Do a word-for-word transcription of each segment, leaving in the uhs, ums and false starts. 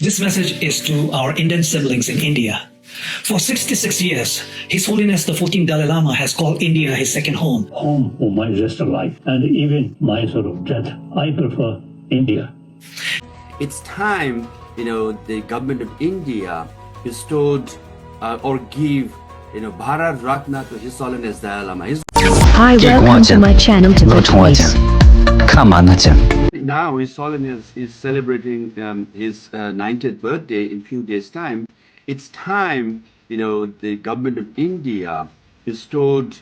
This message is to our Indian siblings in India. For sixty-six years, His Holiness the fourteenth Dalai Lama has called India his second home. Home of my rest of life, and even my sort of death, I prefer India. It's time, you know, the government of India bestowed uh, or give, you know, Bharat Ratna to His Holiness Dalai Lama. His Hi, welcome to my channel. Now His Holiness is celebrating um, his uh, ninetieth birthday in few days' time. It's time, you know, the government of India bestowed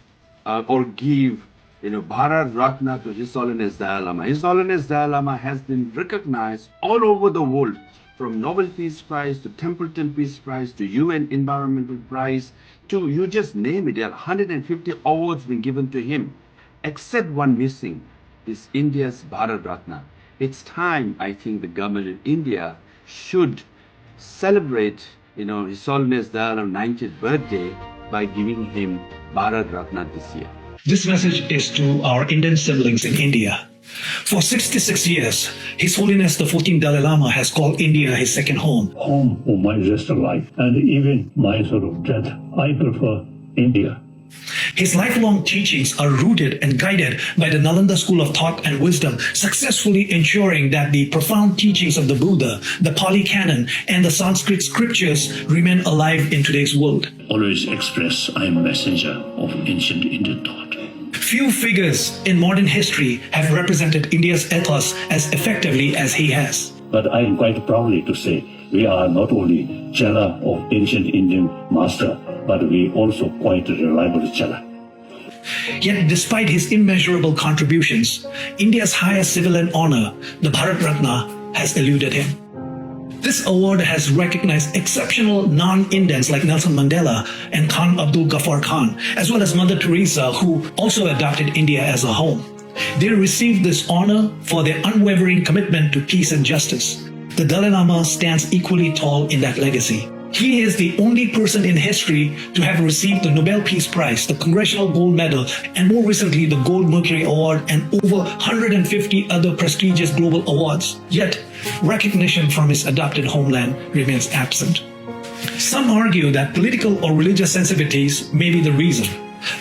uh, or give, you know, Bharat Ratna to His Holiness Dalai Lama. His Holiness Dalai Lama has been recognized all over the world, from Nobel Peace Prize to Templeton Peace Prize to U N Environmental Prize to, you just name it. There are one hundred fifty awards been given to him, except one missing, is India's Bharat Ratna. It's time, I think, the government of India should celebrate, you know, His Holiness Dalai Lama's ninetieth birthday by giving him Bharat Ratna this year. This message is to our Indian siblings in India. For sixty-six years, His Holiness the fourteenth Dalai Lama has called India his second home. Home of my rest of life, and even my sort of death, I prefer India. His lifelong teachings are rooted and guided by the Nalanda school of thought and wisdom, successfully ensuring that the profound teachings of the Buddha, the Pali Canon, and the Sanskrit scriptures remain alive in today's world. Always express, I am messenger of ancient Indian thought. Few figures in modern history have represented India's ethos as effectively as he has. But I am quite proudly to say we are not only Chela of ancient Indian master, but we also quite reliable Chela. Yet, despite his immeasurable contributions, India's highest civilian honor, the Bharat Ratna, has eluded him. This award has recognized exceptional non Indians like Nelson Mandela and Khan Abdul Ghaffar Khan, as well as Mother Teresa, who also adopted India as a home. They received this honor for their unwavering commitment to peace and justice. The Dalai Lama stands equally tall in that legacy. He is the only person in history to have received the Nobel Peace Prize, the Congressional Gold Medal, and more recently the Gold Mercury Award and over one hundred fifty other prestigious global awards. Yet, recognition from his adopted homeland remains absent. Some argue that political or religious sensitivities may be the reason,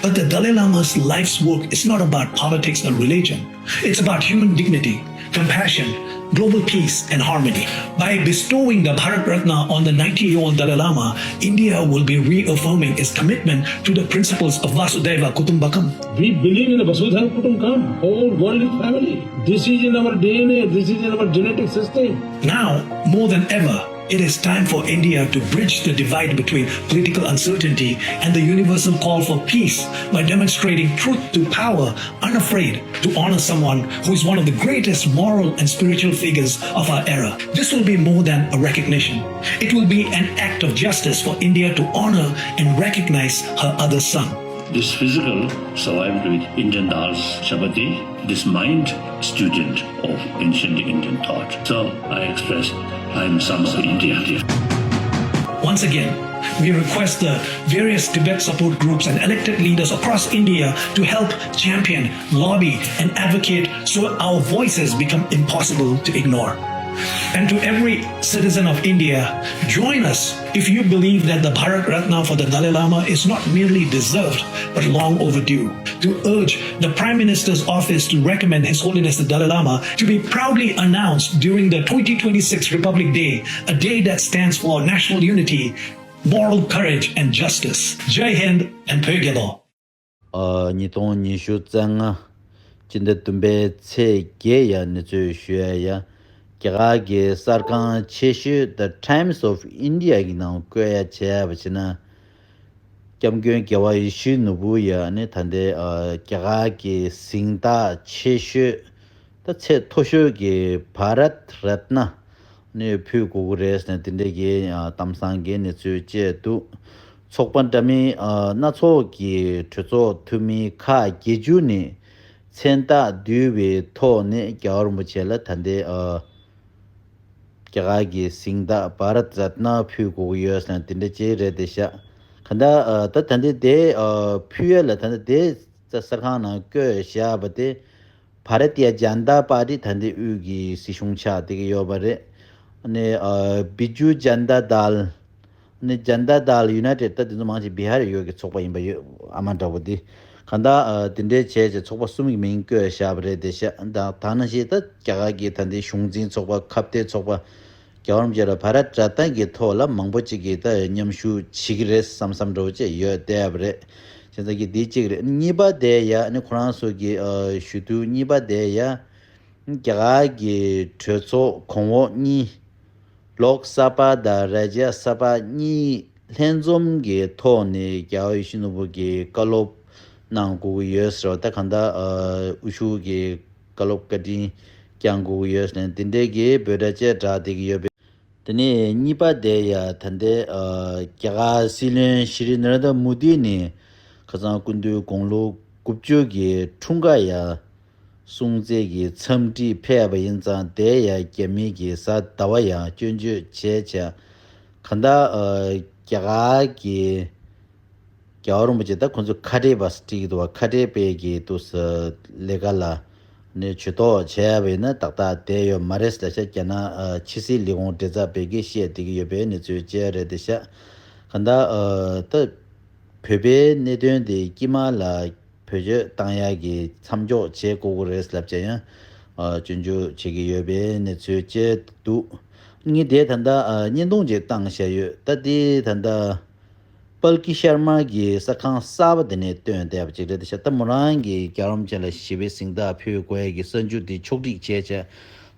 but the Dalai Lama's life's work is not about politics or religion. It's about human dignity, compassion, global peace, and harmony. By bestowing the Bharat Ratna on the ninety year old Dalai Lama, India will be reaffirming its commitment to the principles of Vasudhaiva Kutumbakam. We believe in the Vasudhaiva Kutumbakam, whole world is family. This is in our D N A, this is in our genetic system. Now, more than ever, it is time for India to bridge the divide between political uncertainty and the universal call for peace by demonstrating truth to power, unafraid to honor someone who is one of the greatest moral and spiritual figures of our era. This will be more than a recognition. It will be an act of justice for India to honor and recognize her other son. This physical survived with Indian dals, chapati. This mind, student of ancient Indian thought. So I express, I am son of India. Once again, we request the various Tibet support groups and elected leaders across India to help champion, lobby, and advocate so our voices become impossible to ignore. And to every citizen of India, join us if you believe that the Bharat Ratna for the Dalai Lama is not merely deserved but long overdue. To urge the Prime Minister's office to recommend His Holiness the Dalai Lama to be proudly announced during the twenty twenty-six Republic Day, a day that stands for national unity, moral courage, and justice. Jai Hind and Pyoge Lo. ཨ། ཉིས་སྟོང་ཉི་ཤུ་རྩ་ལྔ་སྤྱི་ཟླ་བདུན་པའི་ཚེས་བརྒྱད་ཡ་གནས་ཚུལ་ཞུ་ཡ་ཡ། རྒྱ་གར་གྱི་གསར་ཁང་ཆེ་ཤོས་The Times of India གི་ནང་བཀོད་ཡ་བྱས་པ་བྱས་ན། སྐྱབས་མགོན་རྒྱལ་བ་ཡིད་བཞིན་ནོར་བུ་ཡ་ནི་ད་ལྟའི་ཨ་རྒྱ་གར་གྱི་གཟེངས་རྟགས་ཆེ་ཤོས། ད་ཚད་མཐོ་ཤོས་ཀྱི་བྷ་རད་རཏ་ན་ནི་ཕུལ་དགོས་ཀྱི་རེད་ཟེར་ནས་དེ་འདྲའི་གི་གཏམ་བཟང་གི་གནས་ཚུལ་བཅས་འདུག་ཚོགས་པ་འདྲ་མིན་སྣ་ཚོགས་ཀྱི་གྲོས་ཚོགས་འཐུས་མི་ཁག་བརྒྱད་ཅུ་ནས་མཚན་རྟགས་བསྡུས་པའི་ཐོག་ནས་རྒྱལ་བ་རིན་པོ་ཆེ་ལ་ད་ལྟའི་རྒྱ་གར་གྱི་གཟེངས་རྟགས་བྷ་རད་རཏ་ན་ཕུལ་དགོས་ཀྱི་ཡོད་ཟེར་ནས་དེ་འདྲ་ཅིག་རེད་དེ་ཤག་ག་ད་ད་ད་ལྟའི་དེ་ཕུལ་ཡས་ལ་ད་ལྟ་དེ་གསར་ཁང་ནང་བཀོད་བཞག་པ་དེ། བྷ་ར་ཏི་ཡ་ཇན་ཏ་པར་ཏི་ད་ལྟའི་དབུས་ཀྱི་སྲིད་གཞུང་ཆགས་བསྡད་ཀྱི་ཡོད་པ་རེད། ནས་ཨ་བི་ཇུ་ཇན་ཏ་དལ། ནས་ཇན་ཏ་དལ་ཡུ་ནའི་ཊེཌ། ད་དེ་ཚོ་མང་ཆེ་བི་ཧར་ཡོད་ཀྱི་ཚོགས་པ་ཡིན་པ་ཡོད། ཨ་མ་འདྲ་པོ་དེ། གང་ལྟར་ཨ་དེ་འདྲའི་བྱས་བྱས་ཚོགས་པ་གསུམ་གྱི་མིང་བཀོད་བཞག་པ་རེད་དེ་ཤག་ད་ད་ནང་བཞིན་ད་རྒྱ་གར་གྱི་ད་ལྟའི་གཞུང་འཛིན་ཚོགས་པ། ཁ་གཏད་ཚོགས་པ། རྒྱལ་བ་རིན་པོ་ཆེ་ལ་བྷ་རད་རཏ་ན་གི་ཐོག་ལ་མང་པོ་ཅིག་གིས་ད་མཉམ་ཞུགས་བྱེད་ཀྱི་རེད་བསམ་བསམ་འདྲ་པོ་ཅིག་ཡོད་བསྡད་པ་རེད། བྱས་ཙང་གི་འདི་གཅིག་རེད། གཉིས་པ་དེ་ཡ་ནི་ཁོ་རང་ཚོ་གི་ཨ་ཞུ་དུས་གཉིས་པ་དེ་ཡ། རྒྱ་གར་གྱི་གྲོས་ཚོགས་གོང་འོག་གཉིས། ལོག་ས་པ་དང་ར་ཇྱ་ས་པ་གཉིས་ལྷན་འཛོམས་ཀྱི་ཐོག་ནས་རྒྱལ་བ་ཡིད་བཞིན་ནོར་བུ་གིས་བཀའ་སློབ་གནང་དགོས་ཀྱི་ཡོད་ཟེར་བ། ད་གང་ལྟར་ཨ་དབུ་བཞུགས་ཀྱི་བཀའ་སློབ་བཀའ་དྲིན་བསྐྱང་དགོས་ཀྱི་ཡོད་ཟེར་ནས་འདི་འདྲའི་གི་འབོད་སྒྲ་བཅས་བསྒྲགས་བསྡད་ཀྱི་ཡོད་པས། དེ་ནས་གཉིས་པ་དེ་ཡ་ད་ལྟའི་ཨ་རྒྱ་གར་སྲིད་བློན་ཤྲི་ནར་ཨེན་དྲ་མོ་དི་ནས་ཁ་སང་སྐུ་མདུན་དགུང་ལོ་དགུ་བཅུ་གི་འཁྲུངས་སྐར་ཡ་སྲུང་བརྩི་གི་འཚམས་འདྲི་ཕེབས་པ་ཡིན་ཙང་། དེ་ཡ་རྒྱ་མི་གི་གཟའ་ཟླ་བ་ཡ་སྐྱོན་བརྗོད་བྱས་བྱས། གང་ལྟར་ཨ་རྒྱ་གར་གྱི་རྒྱལ་བ་རིན་པོ་ཆེ་ད་ཁོང་ཚོ་ཁ་བྲལ་བ་སྤྲད་ཀྱི་འདུག་བ། ཁ་བྲལ་སྤེལ་གྱི་འདུག་ཟེར་ལས་ཀ་ལ་ནས་ཇུས་གཏོགས་བྱས་པ་ཡིན་ན་ཏག་ཏག་བསྡད་ཡོད་མ་རེད་ཟེར་ཤག་རྒྱ་ནག་ཨ་ཕྱི་སྲིད་ལས་ཁུངས་མགྲིན་ཚབ་པས་ཀྱིས་བཤད་བསྡད་ཀྱི་ཡོད་པའི་གནས་ཚུལ་བཅས་རེད་དེ་ཤག་གང་ལྟར་ཨ་ད་བོད་པའི་གནད་དོན་དེ་དཀྱིལ་མ་ལ་བེད་སྤྱོད་བཏང་ཡག་གི་མཚམས་འཇོག་བྱེད་དགོས་ཀྱི་རེད་ལབ་བྱས་ཡང་ཨ་སྐྱོན་བརྗོད་བྱེད་ཀྱི་ཡོད་པའི་གནས་ཚུལ་བཅས་འདུག་ངས་དེ་ད་ལྟ་ཨ་བརྙན་ཐུང་ཅིག་བཏང་བཞག་ཡོད། ད་དེ་ད་ལྟ་པལ་ཀི་ཤར་མ་གིས་གསར་ཁང་གསར་པ་དེ་ནས་བཏོན་བསྡད་པ་ཅིག་རེད་དེ་ཤག་ད་མོ་རང་གིས་རྒྱལ་བ་རིན་པོ་ཆེ་ལ་ཞི་བའི་གཟེངས་རྟགས་ཕུལ་དགོས་ཡ་གི་གསར་འགྱུར་དེ་ཕྱོགས་སྒྲིག་བྱས་བྱས།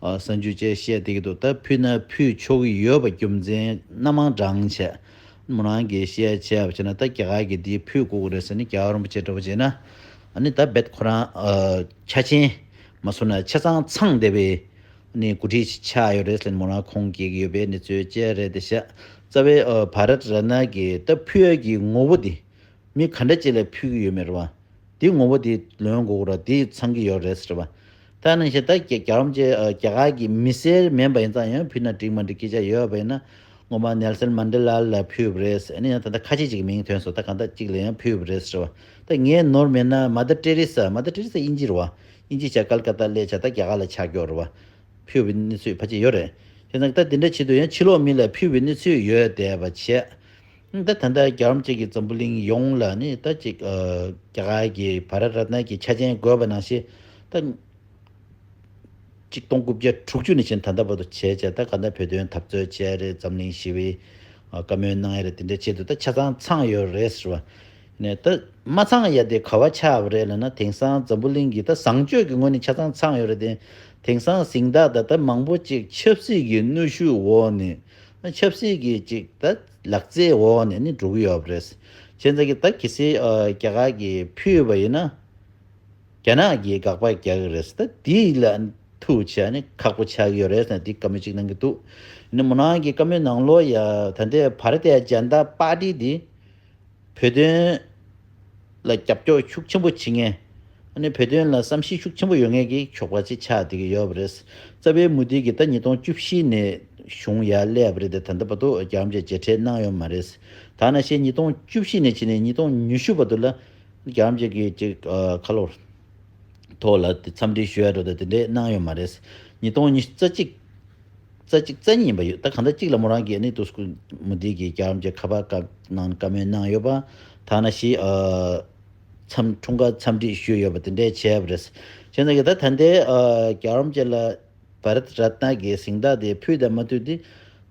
ཨ་གསར་འགྱུར་བཅས་བཤད་བསྡད་ཀྱི་འདུག་ད་ཕུལ་ན་ཕུལ་ཆོག་གི་ཡོད་པ་རྒྱུ་མཚན་སྣ་མང་དྲངས་བྱས། མོ་རང་གིས་བཤད་བྱས་པ་བྱས་ན་ད་རྒྱ་གར་གྱིས་དེ་ཕུལ་དགོས་ཀྱི་རེད་ཟེར་ནས། རྒྱལ་བ་རིན་པོ་ཆེ་འདྲ་པོ་བྱས་ན་ཨ་ནི་ད་རྦད་ཁོ་རང་ཨ་ཆ་ཆེན་མ་སོང་ན་ཆ་ཚང་ཚང་བསྡད་པའི་ནི་འགོ་ཁྲིད་ཅིག་ཆགས་ཡོད་རེད་ཟེར་ནས་མོ་རང་ཁུངས་སྐྱེལ་གྱི་ཡོད་པའི་གནས་ཚུལ་བཅས་རེད་དེ་ཤག་རྩ་བའི་ཨ་བྷ་རད་རཏ་ན་གི་ད་ཕུལ་ཡ་གི་ངོ་བོ་དེ་མི་ག་འདྲ་ཅིག་ལ་ཕུལ་གྱི་ཡོད་མེད་རེད་བ། དེ་ངོ་བོ་དེ་ལོན་དགོས་ར་དེ་ཚང་གི་ཡོད་རེད་ཟེར་བ། ད་ནང་བཞིན་ད་རྒྱ་རྒྱ་རམ་ཅེ་རྒྱ་གར་གྱི་མི་སེར་མིན་པ་ཡིན་ཙང་ཡང་ཕུལ་ན་འགྲིག་མ་འགྲིག་སྐད་ཆ་ཡོད་པ་ཡིན་ན། སྔོན་མ་ནེལ་སན་མན་ཌེ་ལ་ལ་ཕུལ་བ་རེད། ཨ་ནི་ཡང་ད་ལྟ་ཁ་ཆེ་ཅིག་གི་མིང་ཐོན་སོང་། ད་གང་ལྟར་གཅིག་ལ་ཡང་ཕུལ་བ་རེད་ཟེར་བ། ད་ངས་ནོར་མེད་ན་མ་དར་ཏེ་རེ་ས། མ་དར་ཏེ་རེ་ས་དབྱིན་ཇི་རེད་བ། དབྱིན་ཇི་བྱས་ཀལ་ཀ་ཏ་སླེབས་བྱས་ད་རྒྱ་གར་ལ་ཆགས་ཀྱོག་རེད་བ། ཕུལ་བའི་གནས་ཚུལ་ཕལ་ཆེར་ཡོད་རེད། བྱས་ཙང་ད་དེ་འདྲ་བྱེད་དུས་ཡང་ཕྱི་ལོགས་མི་ལ་ཕུལ་བའི་གནས་ཚུལ་ཡོད་བསྡད་པ་བྱས། ད་ད་ལྟ་རྒྱ་རམ་ཅིག་གི་འཛམ་བུ་གླིང་ཡོངས་ལ་ནི་ད་ཅིག་ཨ་རྒྱ་གར་གྱི་བྷ་ར་རཏ་ན་གྱི་ཆ་རྐྱེན་དགོས་པ་ནང་བཞིན་ད་ཆིག་སྟོང་དགུ་བརྒྱ་དྲུག་ཅུ་ནས་བྱས་ད་ལྟ་བར་དུ་བྱས་བྱས་ད་ག་ད་བོད་དོན་འཐབ་རྩོད་བྱས་རེད། འཛམ་གླིང་ཞི་བའི་ཨ་བཀའ་མོལ་གནང་ཡ་རེད། དེ་འདྲ་བྱེད་དུས་ད་ཆ་ཚང་ཚང་ཡོད་རེད་ཟེར་བ། ནས་ད་མ་ཚང་ཡ་དེ་ག་བ་ཆགས་པ་རེད་ལབ་ན། དེང་སང་འཛམ་བུ་གླིང་གི་ད་བཟང་སྤྱོད་ཀྱི་ངོས་ནས་ཆ་ཚང་ཚང་ཡོད་རེད་དེ། དེང་སང་གཟེངས་རྟགས་ད་ད་མང་པོ་ཅིག་ཆབ་སྲིད་ཀྱི་གནོན་ཤུགས་འོག་ནས་ཆབ་སྲིད་ཀྱི་ཅིག་ད་ལག་རྩལ་འོག་ནས་ནི་འགྲོ་གི་ཡོད་པ་རེད། བྱས་ཙང་གི་ད་གལ་སྲིད་ཨ་རྒྱ་གར་གྱིས་ཕུལ་བ་ཡིན་ན། རྒྱ་ནག་གིས་དགག་པ་རྒྱག་གི་རེད། ད་དེ་ལ་ཐུག་བྱས་ནི་ཁག་པོ་ཆགས་ཀྱི་ཡོད་རེད་ཟེར་ནས་དེ་བཀའ་མོལ་གཅིག་གནང་གི་འདུག་ཡིན་ནའི་མོ་རང་གི་བཀའ་མོལ་ནང་ལོགས་ཡ་ད་ལྟའི་བྷ་ར་ཏི་ཡ་ཇན་ཏ་པར་ཏི་དེ་བོད་དོན་ལ་རྒྱབ་སྐྱོར་ཤུགས་ཆེན་པོ་བྱེད་མཁན། ཨ་ནི་བོད་དོན་ལ་བསམ་ཤེས་ཤུགས་ཆེན་པོ་ཡོད་མཁན་གྱི་ཕྱོགས་པ་ཅིག་ཆགས་བསྡད་ཀྱི་ཡོད་པ་རེད། རྩ་བའི་མུ་དེ་གིས་ད་ཉིས་སྟོང་བཅུ་བཞི་ནས་གཞུང་ཡར་སླེབས་པ་རེད་དེ། ད་ལྟ་བར་དུ་རྒྱ་རམ་ཅེ་མཇལ་འཕྲད་གནང་ཡོད་མ་རེད། ད་ནང་བཞིན་ཉིས་སྟོང་བཅུ་བཞི་ནས་བྱས་ནས་ཉིས་སྟོང་ཉི་ཤུ་བར་དུ་ལ་རྒྱ་རམ་ཅེ་གིས་ཅིག་ཨ་ཁ་ལོར་ཐོག་ལ་དེ་འཚམས་འདྲི་ཞུ་ཡ་འགྲོ་དེ་དེ་འདྲས་གནང་ཡོད་མ་རེད། ཉིས་སྟོང་ཉི་ཤུ་རྩ་གཅིག་རྩ་གཅིག་རྩ་གཉིས་ཡིན་པ་ཡོད། ད་གང་ལྟར་གཅིག་ལ་མོ་རང་གིས་ཨ་ནི་དུས་སྐུ་མུ་དི་གིས་རྒྱ་རམ་ཅེ་ཁ་པར་བཀའ་གནང་བཀའ་མོལ་གནང་ཡོད་པ། ད་ནང་བཞིན་ཨ་འཚམས་འཁྲུངས་སྐར་འཚམས་འདྲི་ཞུས་ཡོད་པ་དེ་འདྲས་བྱས་པ་རེད། བྱས་ཙང་གི་ད་ད་ལྟའི་ཨ་རྒྱ་རམ་ཅེ་ལ་བྷ་རད་རཏ་ན་གི་གཟེངས་རྟགས་དེ་ཕུལ་དང་མ་ཕུལ་དེ་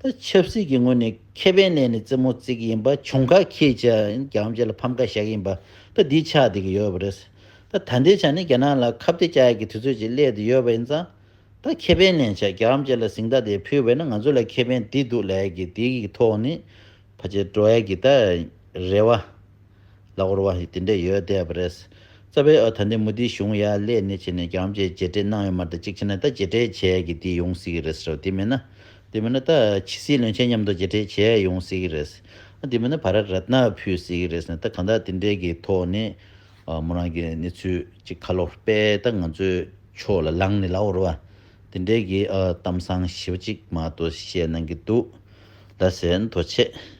ད་ཆབ་སྲིད་ཀྱི་ངོས་ནས་ཁེ་ཕན་ལེན་ནས་རྩེད་མོ་རྩེ་གི་ཡིན་པ། གྱོང་ཁ་འཁྱེར་བྱས་རྒྱ་རམ་ཅེ་ལ་ཕམ་ཁ་བཞག་གི་ཡིན་པ་ད་འདི་ཆགས་བསྡད་ཀྱི་ཡོད་པ་རེད། ད་ད་ལྟའི་ཆ་ནས་རྒྱ་ནག་ལ་ཁ་གཏད་བཅག་ཡག་གི་དུས་ཚོད་ཅིག་སླེབས་བསྡད་ཡོད་པ་ཡིན་ཙང་། ད་ཁེ་ཕན་ལེན་བྱས་རྒྱ་རམ་ཅེ་ལ་གཟེངས་རྟགས་དེ་ཕུལ་བས་ན་ང་ཚོ་ལ་ཁེ་ཕན་འདི་འདུག་ལབ་ཡག་གི་དེ་གི་ཐོག་ནས་ཕལ་ཆེར་འགྲོ་ཡག་གི་ད་རེ་བ་ལབ་དགོས་རེད་བ། དེ་འདྲས་ཡོད་བསྡད་པ་རེད། རྩ་བའི་ཨ་ད་ལྟའི་མུ་དི་གཞུང་ཡར་སླེབས་ནས་བྱས་ནས་རྒྱ་རམ་ཅེ་མཇལ་འཕྲད་གནང་ཡོད་མ་རེད། ད་གཅིག་བྱས་ན་ད་མཇལ་འཕྲད་བྱས་ཡག་གི་དེ་ཡོང་སྲིད་ཀྱི་རེད་ཟེར་བ། དེ་མིན་ན་དེ་མིན་ན་ད་ཕྱི་སྲིད་བློན་ཆེན་མཉམ་དུ་མཇལ་འཕྲད་བྱས་ཡོང་སྲིད་ཀྱི་རེད། ཨ་དེ་མིན་ན་བྷ་ར་རཏ་ན་ཕུལ་སྲིད་ཀྱི་རེད་ཟེར་ན། ད་གང་ལྟར་དེ་འདྲས་ཀྱི་ཐོག་ནས་ཨ་མོ་རང་གི་གནས་ཚུལ་ཅིག་ཁ་ལོ་དཔེ་ད་ང་ཚོའི་ཕྱོགས་ལ་ལངས་ནས་ལབ་དགོས་རེད་བ། དེ་འདྲས་ཀྱི་ཨ་གཏམ་བཟང་ཞེ་པོ་ཅིག་མར་དུ་བཤད་གནང་གི་འདུག་ལགས་སེ། ཐུགས་རྗེ་ཆེ།